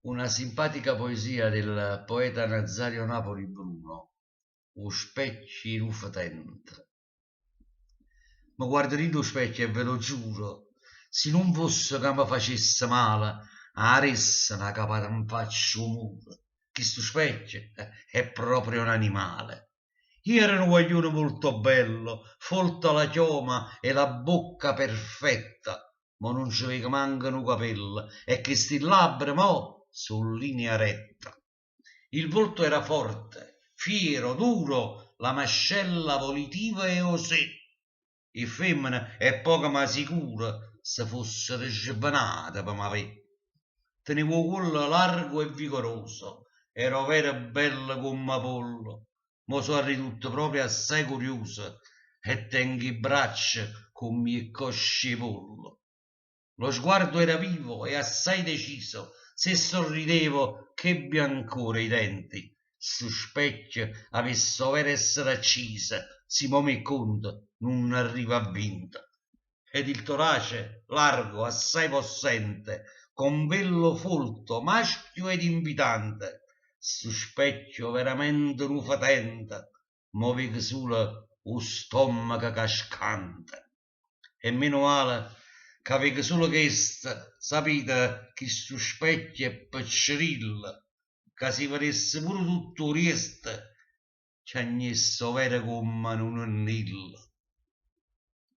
Una simpatica poesia del poeta Nazario Napoli Bruno, 'O specchio 'e nu fetente. Me guardo dint' 'o specchio e ve lo giuro, si nun fosse ca me facesse male, 'a desse na capata 'nfaccia 'o muro. Chistu specchio è proprio n'animale. Io ero nu guaglione molto bello, folta la chioma e la bocca perfetta, mo nun ce veco manco nu capello e chesti labbra mo so' linea retta. Il volto era forte, fiero, duro, la mascella volitiva e osé. 'E femmene è poco ma sicuro se fossero svenate pe m'avè. Tenevo 'o cuollo largo e vigoroso, ero overo bello comm' Apollo, mo so' arridutto proprio assai curioso e tengo 'e braccia comm' 'e cosce 'e pollo. Lo sguardo era vivo e assai deciso, se sorridevo che biancore i denti. Stu specchio avesse overo essere acciso, si mo m' 'e conto nun arriva a 20. Ed il torace largo, assai possente, con vello folto, maschio ed invitante. Stu specchio veramente nu fetente, mo veco sulo 'o stommaco cascante. E meno male ca veco sulo chesto, sapite, chistu specchio è piccerillo, ca si vedesse pure tutto 'o riesto, chiagnesse overo comm' a nu nennillo.